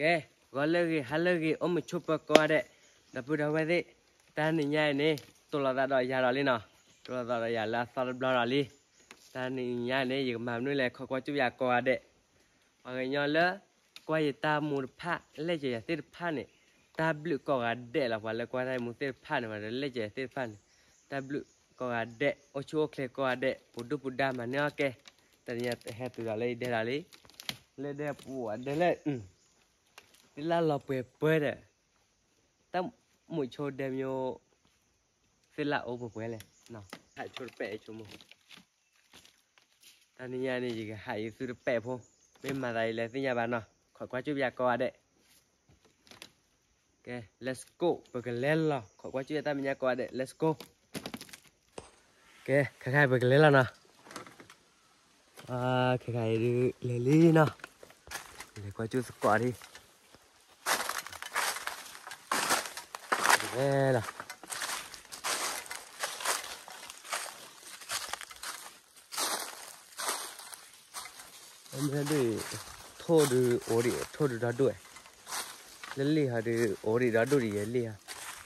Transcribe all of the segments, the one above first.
ကဲ, ဂီၤလၢအဂ့ၤ ဟါလၢအဂ့ၤ အိၣ်မုာ်ဆိးပၢၤကိးဂၤဒဲး, ဒီပုၢ်ဒီဝဲၢ်သ့ၣ်, တနံၤညါအံၤန့ၣ် တိၢ်လိာ်သးဒီးယၤဒီးလံနီၤ, တိၢ်လိာ်သးဒီးယၤလၢအသီတဘျီဒီးလံ, တနံၤညါအံၤန့ၣ် ယကမၤမနုၤလဲၣ် ခိးကွၢ်စူၣ်ယၤကိးဂၤဒဲး, ပှၤကညီလၢ ကွၢ်ယတၢ်မူတဖၣ် လဲၣ်ကယၤသ့ၣ်တဖၣ်န့ၣ်, တၢ်ဘျုးကိးဂၤဒဲးလီၤ, ပှၤလၢကွၢ်တၢ်မူသ့ၣ်တဖၣ်န့ၣ် ပှၤလၢလဲၣ်ကယၤသ့ၣ်တဖၣ်န့ၣ်, တၢ်ဘျုးကိးဂၤဒဲး အိၣ်ဆူၣ်အိၣ်ချ့ကိးဂၤဒဲး ပူၤဒုၣ်ပူၤဒါမၤန့ၢ်အီၣ်ကဲ, တနံၤညါဟဲတုၤဒီးလၢယဒဲဒီးလံ, လၢဒဲပူၤဒဲလၢ သ့ၣ်လၣ်လီၤပှဲၤပှဲၤဒီး, တၢ်မုာ်ဆိဒဲမ့ၢ်, သ့ၣ်လၣ်အိၣ်ပှဲၤပှဲၤလဲၣ်, ဟးဆိတပဲာ်ဆိမိၣ်, တနံၤညါန့ၣ် ယကဟးအံၤသုတပဲာ်ဖိ, မ့ၢ်မၤသးအံၤလဲၣ်သ့ၣ်ညါဘၣ်နီၤ, ခိးကွၢ်စူၣ်ယၤကိးဂၤဒဲး, ကဲ let's go ပကလဲၤလီၤ, ခိးကွၢ်စူၣ်ယၤတၢ်မဲာ်ညါကိးဂၤဒဲး let's go, ကဲ ခဲခါအံၤပကလဲၤလီၤနီၤ, ခဲခါအံၤဒုးလဲၤလံနီၤ, လဲၤကွၢ်စူၣ်သကိးဒံး, လဲၤလီၤ. မ့ၢ်ဒ်အံၤ, ထိၣ်ဒုးအိၣ်ဒံး ထိၣ်ဒုးဒီဒိၣ်, လၢလံာ်ဟီဒုး အိၣ်ဒံးဒီဒိၣ်ဒံးယဲလံာ်ဟီ, လံာ်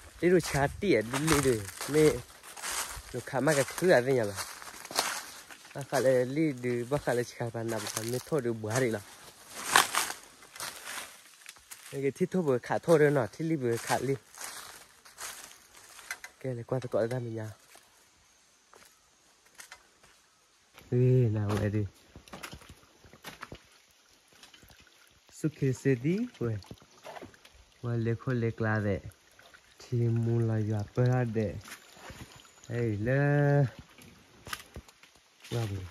ဒုးဆါတံၢ်အဒ်လံာ်ဒုး မ့ၢ်, လူၤခးမးကထုးအသ့ၣ်ညါဘၣ်, ဘၣ်ဃးလၢလံာ်ဒုး ဘၣ်ဃးလၢဆါပနၢ်ပှၤ မ့ၢ်ထိၣ်ဒုးဘှါဒံးလီၤ, ကထံၣ်ထိၣ်ပခးထိၣ်ဒုးနီၤ ထံၣ်လံာ်ပခးလံာ်, ကဲလဲၤကွၢ်သကိးတၢ်မဲာ်ညါ ဂ့ၤနၤဝဲဒၣ်, စူၢ်ခ့စ့ဒံဝဲ, ဝဲလဲၤခိၣ်လဲၤကျါသဲး, ထံမူလီၤယွၤပၢထီၣ်ဒဲး, လၢ, ဝဲပူၤ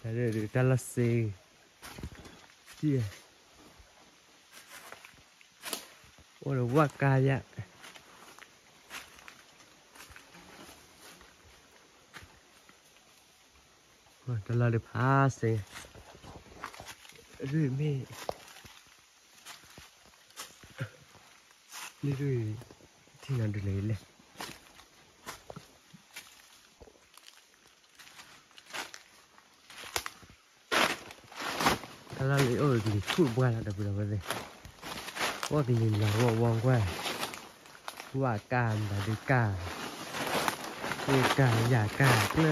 တၢ်လီၢ်စ့, အိၣ်ဒီးဝၣ်ကါယါ, တၢ်လီၢ်ဒုးဖးစ့, မ့ၢ်, မ့ၢ်ဒ်အံၤ, ထံၣ်နၤဒုးလဲၤလဲၣ် တၢ်လီၢ်လၢအိၣ်ကလံၤထူၣ်ပှၢ်လီၤ ဒီပုၢ်ဒီဝဲၢ်သ့ၣ်, အိၣ်ကလံၤလီၤဝီဝီကွၢ်, ဝၣ်ကါမၤဒုးကါ, ဝ့ၢ်ကါယၤကါကျၢၤ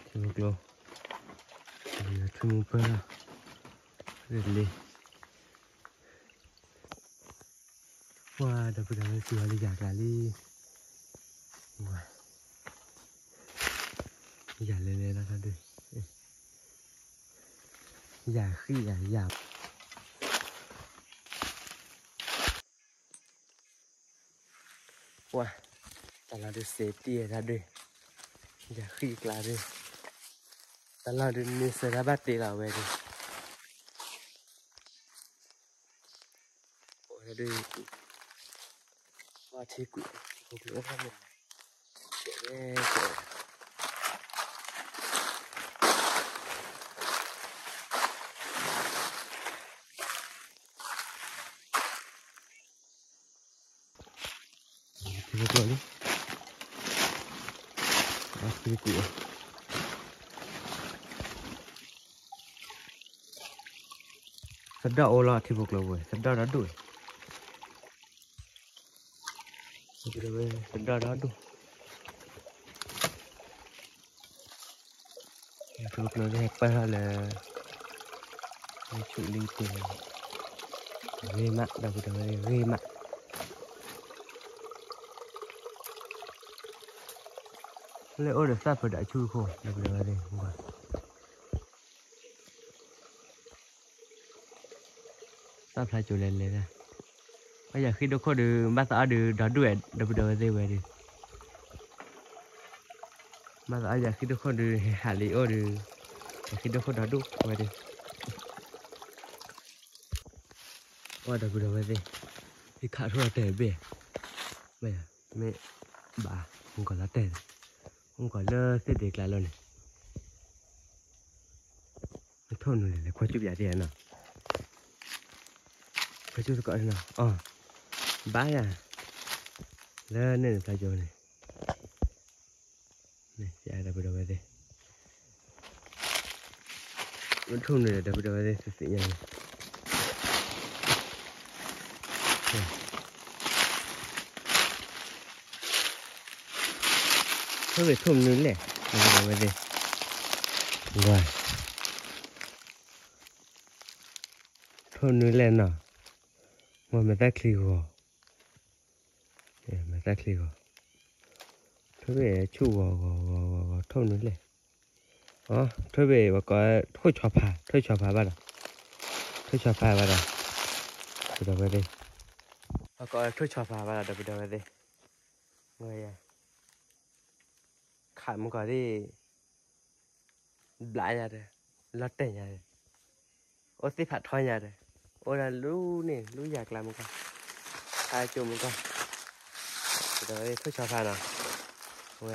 ထံဖိကျိ, ထံမူပၢၢ်လီၤ, လၢလ့, ပှၤဒီပုၢ်ဒီဝဲၢ်စံးဝဲလၢယၤကျါလံ, ယၤလဲၤလဲၤလီၤတၢ်ဒုး, ယၤဃံယၤယၤ ပှၤ, တၢ်လီၢ်ဒုးစဲးတံၢ်တၢ်ဒုး, ယၤဃံကျါဒုး, တၢ်လီၢ်ဒုးန့ဆၢၣ်တၢ်ဘၣ်တ့လီၤဝဲဒုး, ပှၤဒုး, ပှၤထံကွံာ်, ထံကွံာ်အိၣ်ဖဲန့ၣ်, ကဲ, ထံဖိကျိလံ, ထံကွံာ်, သဒၣ်အိၣ်လီၤထံဖိကျိဝဲ သဒၣ်ဒီဒူၣ်, သဒၣ်ဒီဒူၣ်, ထံဖိကျိဟဲပၢၢ်ထီၣ်လၢ လၢဆူၣ်လံတ့ၢ်, ဂ့ၤမး ဒီပုၢ်ဒီဝဲၢ်ဂ့ၤမး, လၢအိၣ်ဒီးသၣ်ဖၢဒီးအဆူၣ်ခိၣ် ဒီပုၢ်ဒီဝဲၢ်သ့ၣ်, သၣ်ဖျါကၠိလဲၤလဲၤဒၣ်, အယၤဃံဒိၣ်ခိၣ်ဒုး ဘၣ်သးအီၣ်ဒုး ဒီဒူၣ်ဝဲ ဒီပုၢ်ဒီဝဲၢ်သ့ၣ်ဝဲဒုး, ဘၣ်သးအီၣ်ယၤဃံဒိၣ်ခိၣ်ဒုး ဟဲဟးလံအိၣ်ဒုး, ယၤဃံဒိၣ်ခိၣ်ဒီဒူၣ်ဝဲဒုး, အီၣ်ဒီပုၢ်ဒီဝဲၢ်သ့ၣ်, ယခးထိၣ်လီၤတဲာ်တဘ့ၣ်, မ့ၢ်, မ့ၢ်, ဘၣ်, မ့ၢ်ကီၤလီၤတဲာ်, မ့ၢ်ကီၤလၢသ့ၣ်ဒ့ကျါလီၤန့ၣ် နထိၣ်နုာ်လဲၤလဲၤကွၢ်စူၣ်ပျးဒ်နီၤ, ကွၢ်စူၣ်သကိးနီၤ, အီ, ဘၣ်ယၤ, လၢန့ၣ်နဖျါကၠိန့ၣ်, ဒီပုၢ်ဒီဝဲၢ်သ့ၣ်, မ့ၢ်ထိၣ်နုာ်ဒီး ဒီပုၢ်ဒီဝဲၢ်သ့ၣ် သ့ၣ်ညါန့ၣ်, ထိၣ်ဂ့ၤထိၣ်မနုၤလဲၣ်, ဒီပုၢ်ဒီဝဲၢ်သ့ၣ်, ဝါ, ထိၣ်နုၤလဲၣ်နီၤ, မ့ၢ်မဲာ်သၣ်ချံဂီၤ, မဲာ်သၣ်ချံဂီၤ, ထိၣ်ဘ့ၣ်ဆူၣ်ဂီၤဂီၤဂီၤဂီၤဂီၤ ထိၣ်နုၤလဲၣ်, အ ထိၣ်ဘ့ၣ် ပကိးထိၣ်ဆီဖး ထိၣ်ဆီဖးဘၣ်ဒီး, ထိၣ်ဆီဖးဘၣ်ဒီး, ဒီပုၢ်ဒီဝဲၢ်သ့ၣ်, ပကိးထိၣ်ဆီဖးဘၣ်ဒီး ဒီပုၢ်ဒီဝဲၢ်သ့ၣ်, ခးမုၢ်ကီၤဒ် ဘျးညါဒီး, လီၤတဲာ်ညါဒီး, အိၣ်သ့ၣ်ဖးထီညါဒီး, အိၣ်ဒၣ်လူန့ၣ် လူယၤကျါမုၢ်ကီၤ, ခါကၠိမုၢ်ကီၤ, ဒီးထိၣ်ဆီဖးနီၤ, ဝဲ,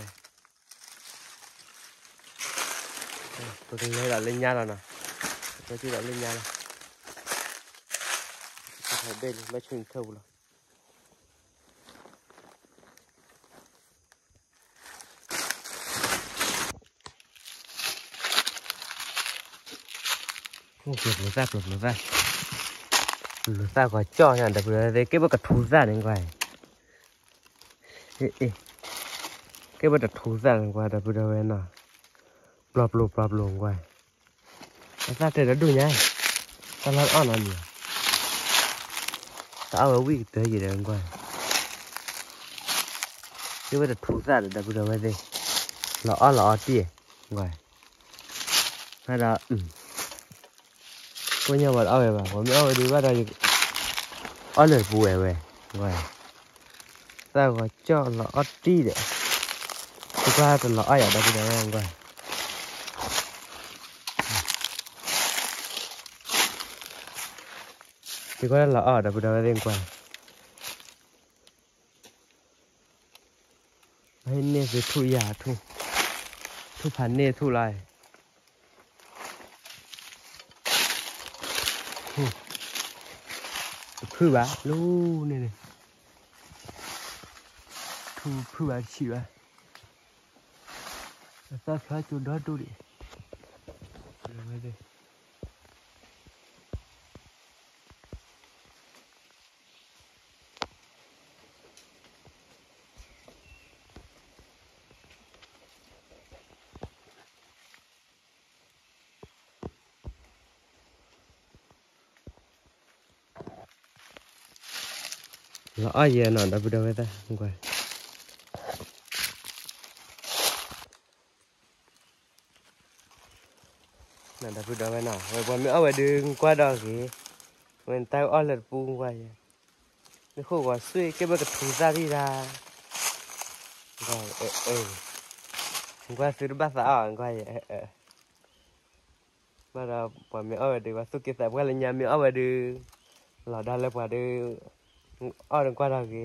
ပကလဲၤဒီးလၢညါလီၤနီၤ, ပကလဲၤဒီးလၢညါလီၤ, ဘ့ၣ်လံ ဘၣ်ဆူၣ်နထၢၣ်ပူၤလီၤ. ပျိၤပျိၤသၣ် ပျိၤပျိၤသၣ်, ပျိၤသၣ်ဂီၤကၠီၣ်ညါ ဒီပုၢ်ဒီဝဲၢ်သ့ၣ် ကဲဘၣ်ကထူသၣ်န့ၣ်ကွၢ်, ကဲဘၣ်တထူသၣ်န့ၣ်ကွၢ် ဒီပုၢ်ဒီဝဲၢ်နီၤ, ပျိၤပျိၤပျိၤပျိၤကွၢ်, အသၣ်တဲဒီဒူၣ်ညါ, တၢ်လီၢ်အီၣ်နီၤန့ၣ်, တၢ်အီၣ်ဝဲဝံၣ်ကတၢၢ်ယံၤဒီးကွၢ်, ကဲဘၣ်တထူသၣ်ဒီး ဒီပုၢ်ဒီဝဲၢ်သ့ၣ်, လီၤအီၣ်လီၤအီတံၢ်, ကွၢ်, ဒီး ကိညါပှၤတအီၣ်ဝဲဘၣ်, ပှၤမ့ၢ်အီၣ်ဝဲဒုးဘၣ်ဒီး, အီၣ်လၢာ်တပူၤဝဲဝဲ, ကွၢ်, သၣ်ဂီၤကၠီၣ်လီၤအီတံၢ်ဒီး, သံကွၢ်တလီၤအီၣ်ယၤ ဒီပုၢ်ဒီဝဲၢ်ကွၢ်, သံကွၢ်တလီၤအီၣ် ဒီပုၢ်ဒီဝဲၢ်သ့ၣ်ကွၢ်, ဟဲန့ၢ်သုထူၣ်ယၤထူၣ်, ထူၣ်ဖးန့ၢ်ထူၣ်လီၤ, တဖုၣ်ဘၣ် လူန့ၣ်န့ၣ်, ထူၣ်ဖုၣ်ဘၣ်တဆံးဘၣ်, အသၣ်ဖျါကၠိဒီဒူၣ်ဒံး လီၤအီၣ်ယဲနီၤ ဒီပုၢ်ဒီဝဲၢ်သ့ၣ်, ကွၢ်, ဒီပုၢ်ဒီဝဲၢ်နီၤ ဝဲပှၤမ့ၢ်အီၣ်ဝဲဒုးကွၢ်ဒီးဂ့ၤ, ဝဲနတၢ်အီၣ်လၢတပူၤကွၢ်ယဲ, မ့ၢ်ဃိၣ်ဂီၤဆူၣ်ကဲဘၣ်ကထူသၣ်ဒံးဒၣ်, ကွၢ်သုတဘၣ်သးအီၣ်ကွၢ်ယဲ, ဘၣ်ဒီးပှၤမ့ၢ်အီၣ်ဝဲဒုး ပှၤသူၣ်က့သးပှၢ်လၢညါမ့ၢ်အီၣ်ဝဲဒုး, လီၤဒါလၢပှၤဒုး, အီၣ်ဒုးကွၢ်ဒီးဂ့ၤ,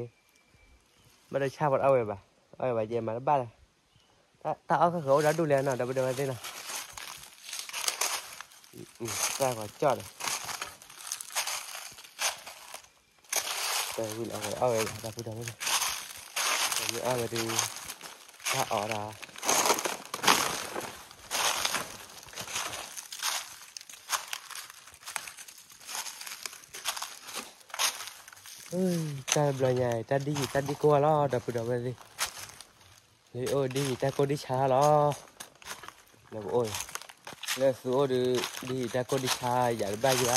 ဘၣ်ဒီးဆၣ်ပှၤတအီၣ်ဝဲဘၣ်, အီၣ်ဝဲဘၣ်ယဲမၤတဘၣ်လၢၤ, တၢ်အီၣ်ဃၣ်ဃၣ်အိၣ်ဒီဒူၣ်လဲၣ်နီၤ ဒီပုၢ်ဒီဝဲၢ်သ့ၣ်နီၤ, တၢ်ဂီၤကၠီၣ်ဒီး တၢ်ဝံၤလီၤဝဲအီၣ်ဝဲဒၣ် ဒီပုၢ်ဒီဝဲၢ်သ့ၣ်, မ့ၢ်အီၣ်ဝဲဒုး, တၢ်အီၣ်ဒၣ် တၢ်ဘျီညါ တၢ်ဒ်ယံာ်တၢ်ဒ်ကိၢ်လီၤ ဒီပုၢ်ဒီဝဲၢ်သ့ၣ်, လၢအိၣ်ဒ်ယံာ်တၢ်ကိၢ်ဒ်ဆါလီၤ, လၢပအိၣ်, လၢသုအိၣ်ဒုး, ဒ်ယံာ်တၢ်ကိၢ်ဒ်ဆါယၤတဘၣ်ယၤ,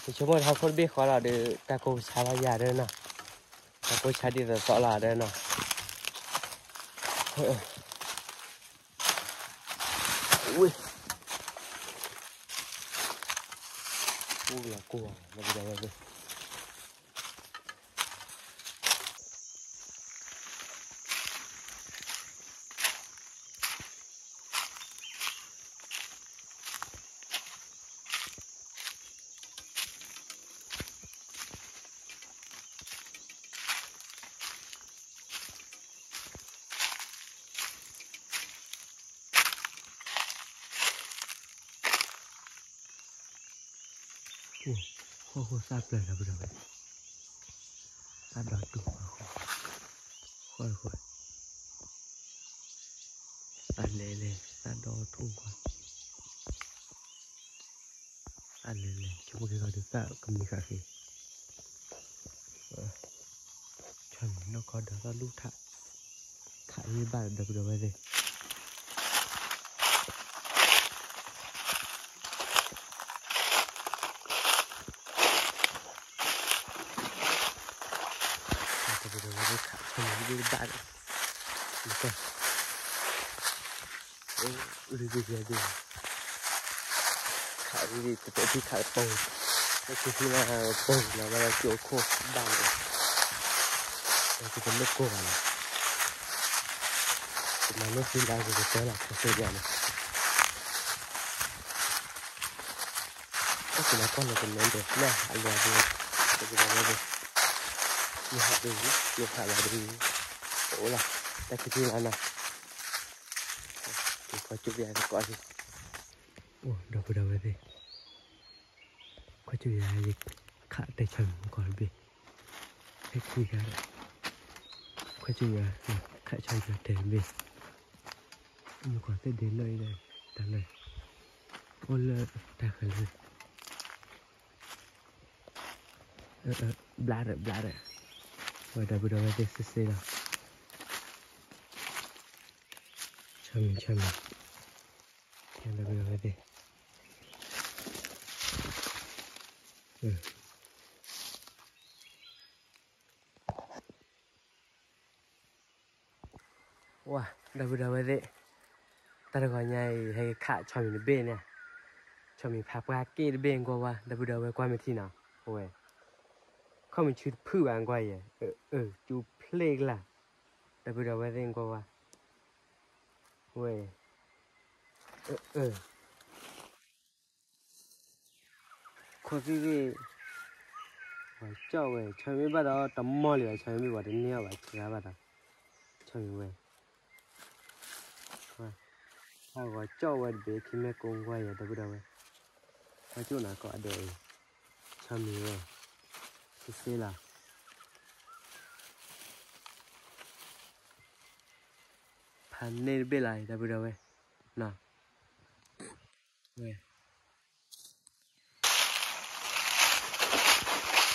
ယဆိကမိၣ်တဟီၣ်ခိၣ်တဘ့ၣ်ဃီလီၤဒီး တၢ်ကိၢ်ဆါလီၤယၤဒီးနီၤ, တၢ်ကိၢ်ဆါဒ်သိးသိးလီၤဒီးနီၤ, ဝ့ၢ် ပူလီၤကိၢ်, ဃိၣ်ဃိၣ်သၣ်ပျၢၤလီၤပဒီးဝဲ, သၣ်ဒီတူၢ်, ဃိၣ်ဃိၣ်, ဃိၣ်ဃိၣ်, သးလဲၤလဲၤ သးဒီထူၣ်ကွၢ်, သးလဲၤလဲၤ ဆိကမိၣ်က့ၤဂီၤဒီးသးကမံၤဃာ်ဃ့, ဆီၣ်မံၤနီၢ်ကီၢ်ဒီးသးလူၢ်ထး, ခးအံၤဘၣ်ဒီး ဒီပုၢ်ဒီဝဲၢ်သ့ၣ် ဒီပုၢ်ဒီဝဲၢ်သ့ၣ် ခးဆီၣ်မံၤဒ်ဘၣ်ဒီး, အိၣ်လံဒ်ယဲဒ်, ခးဒ်တတဲာ်ထံခးတပိၤ, တၢ်ခံထံၣ်န့ၣ်ပိၤလီၤဘၣ်လၢကၠိခိၣ်ဘၣ်လီၤ, တၢ်ကတလိၣ်ကိၢ်ဘၣ်လီၤ, ကမၤလိသံလၢကကတၢၢ်လီၤ ခီၣ်ခိၣ်ယါန့ၣ် တၢ်ကမၤကွၢ်လၢကနဲဒဲး လၢအလီၤဒ်, တကဘၣ်ဝဲဒၣ်, မ့ၢ်ဟးဒ်, မ့ၢ်ဟးဘၣ်ဒ်, တအိၣ်လီၤ, တၢ်ခံထံၣ်လၢနီၤ, ခီၣ်ကၠူၣ်ပယါသကိး, အိၣ်ဒီပုၢ်ဒီဝဲၢ်သ့ၣ်, ခီၣ်ကၠူၣ်ပယါ ယခးတဲဆီၣ်မံၤမုၢ်ကီၢ်တဘ့ၣ်, ဟဲခံဂၤဒီး, ခီၣ်ကၠူၣ်ပယါ ခးဆီၣ်မံၤတဲတဘ့ၣ်, မုၢ်ကီၢ်သ့ၣ်ဒ့လၢအံၤဒီး, တၢ်လၢ, အိၣ်လၢတၢ်ဃၤလၢ ဘျါရၢၣ်ဘျါရၢၣ်, ဝဲဒီပုၢ်ဒီဝဲၢ်သ့ၣ် စ့စ့လီၤ, ဆီၣ်မံၤဆီၣ်မံၤ, ဒီပုၢ်ဒီဝဲၢ်သ့ၣ် ဝါ, ဒီပုၢ်ဒီဝဲၢ်သ့ၣ်, တၢ်တဂီၤညါအံၤ ဟဲက့ၤခးဆီၣ်မံၤတဘ့ၣ်န့ၣ်, ဆီၣ်မံၤဖးပှၢ်က့ၣ်တဘ့ၣ်ကွၢ်ဝါ, ဒီပုၢ်ဒီဝဲၢ်ကွၢ်မ့ၢ်ထံနီၤ, ဝဲ, ခီၣ်မံၤဆူတဖုဘၣ်ကွၢ်ယဲ, အၢ အၢ ကၠူဖျ့ကလာ်, ဒီပုၢ်ဒီဝဲၢ်သ့ၣ်ကွၢ်ဝါ, ဝဲ, အၢ အၢ ခိၣ်သ့ၣ်သ့ၣ်, ဂီၤကၠီၣ်ဝဲ ဆီၣ်မံၤဘၣ်ဒီးတမီၢ်လံဘၣ် ဆီၣ်မံၤဘၣ်ပှၤတန့ၢ်အီၤဘၣ်စှၤဘၣ်ဒီး, ဆီၣ်မံၤဝဲ, ဟးဂီၤကၠီၣ်ဝဲတဘ့ၣ်ခံမ့ၢ်ကိးကွၢ်ယဲ ဒီပုၢ်ဒီဝဲၢ်, ဟဲကၠီၣ်နၤကိးဂၤဒဲးအံၤ, ဆီၣ်မံၤဝဲ, စ့စ့လီၤ, ဖးန့ၢ်တဘ့ၣ်လီၤ ဒီပုၢ်ဒီဝဲၢ်, နီၤ, ဝဲ ဝဲသ့ၣ်ပ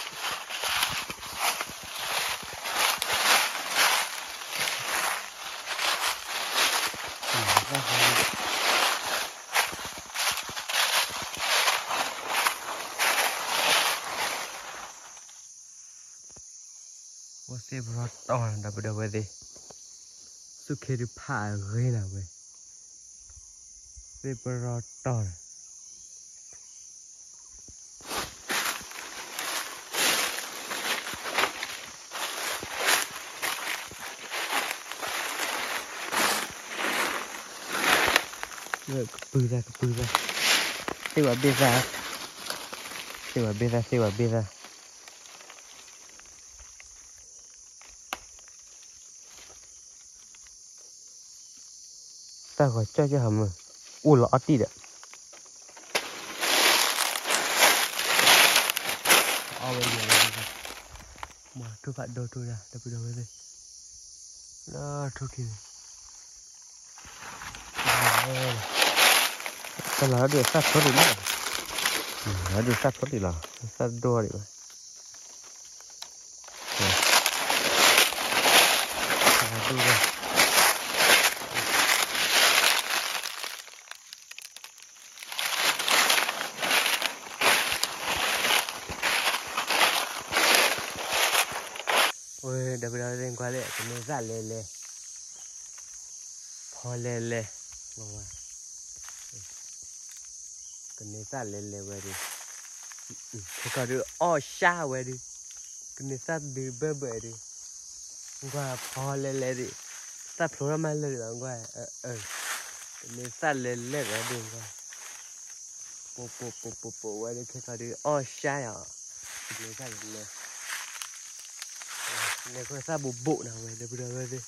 ရီတီၢ် ဒီပုၢ်ဒီဝဲၢ်သ့ၣ်, သူၣ်ခ့တဖၣ်အဂ့ၤနၤဝဲ, သ့ၣ်ပရီတီၢ် ကပုၤသၣ် ကပုၤသၣ်, သ့ၣ်ဝဲဘ့ၣ်သၣ်, သ့ၣ်ဝဲဘ့ၣ်သၣ် သ့ၣ်ဝဲဘ့ၣ်သၣ်, တၢ်ဂီၤကၠီၣ်ကဲဟးမုၢ်, အိၣ်လီၤအီၣ်တံၢ်ဒီး, အီၣ်ဝဲယဲၢ်, မၤထူၣ်ဖးဒိၣ်ထူၣ်ဒၣ် ဒီပုၢ်ဒီဝဲၢ်သ့ၣ်, လၢထူၣ်ခံန့ၣ် တၢ်လီၤဒုးသၣ်ဖျိဒံးလီၤ, လီၤဒုးသၣ်ဖျိဒံးလီၤ, သၣ်ဒိၣ်ဒံးဘၣ်, သၣ်ဒိၣ်ဒံး, ဝဲ ဒီပုၢ်ဒီဝဲၢ်သ့ၣ်ကွၢ်လၢ ကန့ၢ်သၣ်လဲၤလဲၤ, ဖီလဲၤလဲၤ, ကန့ၢ်သၣ်လဲၤလဲၤဝဲဒုး, ခဲကီးဒုးအီၣ်ရှါဝဲဒုး, ကန့ၢ်သၣ်ဒုးဘၢၣ်ဘၢၣ်ဒုး, ကွၢ်ဖီလဲၤလဲၤဒုး, သၣ်ဖျိထီၣ်မးလၢာ်လီၤကွၢ်, ကန့ၢ်သၣ်လဲၤလဲၤဝဲဒုးကွၢ် ပိပိပိပိပိဝဲဒၣ်ခဲခီဒုးအီၣ်ရှါယၤ, ကန့ၢ်သၣ်လဲၤလဲၤ, လဲၤဃီသၣ်ဘိးဘိးနၤဝဲ ဒီပုၢ်ဒီဝဲၢ်သ့ၣ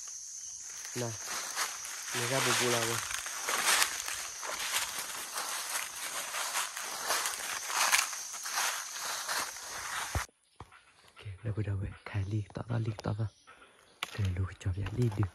်, န့ၢ်သၣ်ဘိးဘိးလီၤဝဲ, ဒီပုၢ်ဒီဝဲၢ် ခးလံကတီၢ်သီၣ်လံကတီၢ်သီၣ်, ကလဲၤလူၤကစီၤပၤလံဒုး,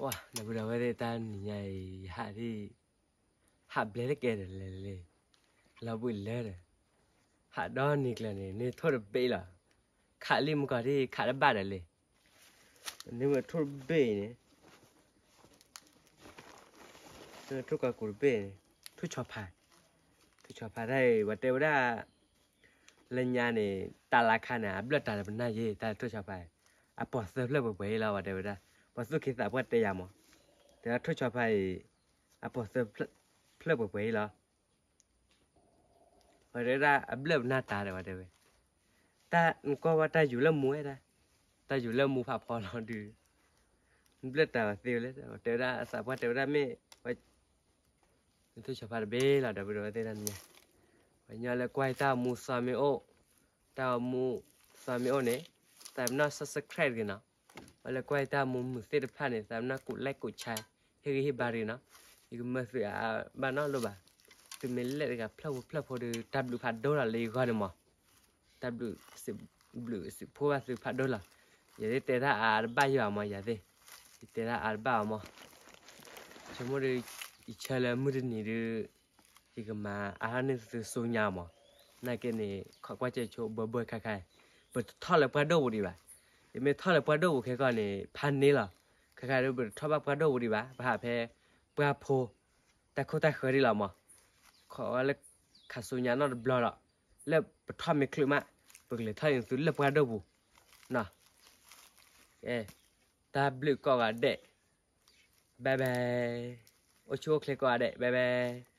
ဝါ ဒီပုၢ်ဒီဝဲၢ်သ့ၣ် တၢ်နံၤညါအံၤ ယဟးဒ် ဟးဘျဲတကဲဒီးလဲၤလဲၤ လီၤဘှံးလၢဒီး ဟးဒီနံၤကျၢၤန့ၣ် န့ၢ်ထိၣ်တဘ့ၣ်လီၤ. ခးလံမုၢ်ကီၢ်ဒ်ခးတဘၣ်ဒီးလဲၤ န့ၢ်ဝဲထိၣ်တဘ့ၣ်အံၤန့ၣ် ထိၣ်ကီၢ်ကူၤတဘ့ၣ်န့ၣ် ထိၣ်ဆီဖါ ထိၣ်ဆီဖါတၢ်အံၤ ပှၤတဲဝဲဒၣ် လၢညါန့ၣ် တၢ်လၢခါန့ၣ် အဘျၢၣ်တၢ်လၢပနၢ်ယ့ တၢ်ထိၣ်ဆီဖါ အပိာ်သၢဖျၢၣ်ပှဲၤပှဲၤအံၤလီၤ ပှၤတဲဝဲဒၣ် ပှၤသူၣ်က့သးပှၢ်တဲယၤမး တဲဒၣ်ထိၣ်ဆီဖါအံၤ အပိာ်သၢဖျၢၣ်ပှဲၤပှဲၤအံၤလီၤ ပှၤတဲဝဲဒၣ်အဘျၢၣ်ပနၢ်တၢ်ဒီးပှၤတဲဝဲ တၢ်နကွၢ်ဝဲတၢ်ယူၤလၢမူဝဲဒၣ် တၢ်ယူၤလၢမူဖးဖီလီၤဒုး ဘျၢၣ်တၢ်သ့ဝဲလဲၣ် တဲဝဲဒၣ်အသးပှၢ်တဲဝဲဒၣ်မ့ၢ် ထိၣ်ဆီဖါတဘ့ၣ်လီၤ ဒီပုၢ်ဒီဝဲၢ်သ့ၣ်တၢ်နံၤညါ ပှၤညီလၢကွၢ်တၢ်မူသီမ့ၢ်အိၣ် တၢ်မူသီမ့ၢ်အိၣ်န့ၣ် သးပနီၣ် subscribe တဂ့ၤနီၤ ပှၤလၢကွၢ်တၢ်မူမုာ်သ့ၣ်တဖၣ်န့ၣ် သးပနီၣ်ကူး like ကူး share ဟ့ၣ်ဂံၢ်ဟ့ၣ်ဘါတဂ့ၤနီၤ ယကမၢသုးအဘၣ်နီတလိၣ်ဘၣ် သုမ့ၢ်လဲၤတဂၤဖျၢၣ်ဖိဖျၢၣ်ဖိဒီး တၢ်ဘျုးဖးဒိၣ်လီၤလၢယဂီၢ်န့ၣ်မး တၢ်ဘျုး ဘျုးစံးဖှိၣ်ဘၣ်သုဖးဒိၣ်လီၤ ယသ့ၣ်တဲတၢ်အါတဘၣ်ယဘၣ်မး ယသ့ၣ် ယတဲတၢ်အါတဘၣ်ဘၣ်မး ဆိကမိၣ်ဒီး ယဆၢလၢမုၢ်တနံၤဒီး ယကမၤအါထီၣ်န့ၢ်သုဆူညါမး နာ်က့န့ၣ် ခိးကွၢ်စဲးဆိဘၢဘၢခါခါ ပတထီၣ်လၢပှၢ်ဒိၣ်ပူၤဒံးဘၣ် ယမ့ၢ်ထီၣ်လၢပှၢ်ဒိၣ်ပူၤခဲကီၢ်န့ၣ် ဖးန့ၢ်လီၤ ခါခါဒီးပတထီၣ်ဘၣ်ပှၢ်ဒိၣ်ပူၤဒံးဘၣ် ပဟးဖဲ ပှၢ်ဖိ တၢ်ခိၣ်တၢ်ဃၢဒ်လီၤမး ခိးဝဲလၢ ခးဆူညါနီတဘျီဒီး လၢပထီၣ်မ့ၢ်ချုးမး ပကလဲၤထီၣ်န့ၢ်သုလၢပှၢ်ဒိၣ်ပူၤ တၢ်ဘျုးကိးဂၤဒဲး bye bye အိၣ်ဆူၣ်အိၣ်ချ့ကိးဂၤဒဲး bye bye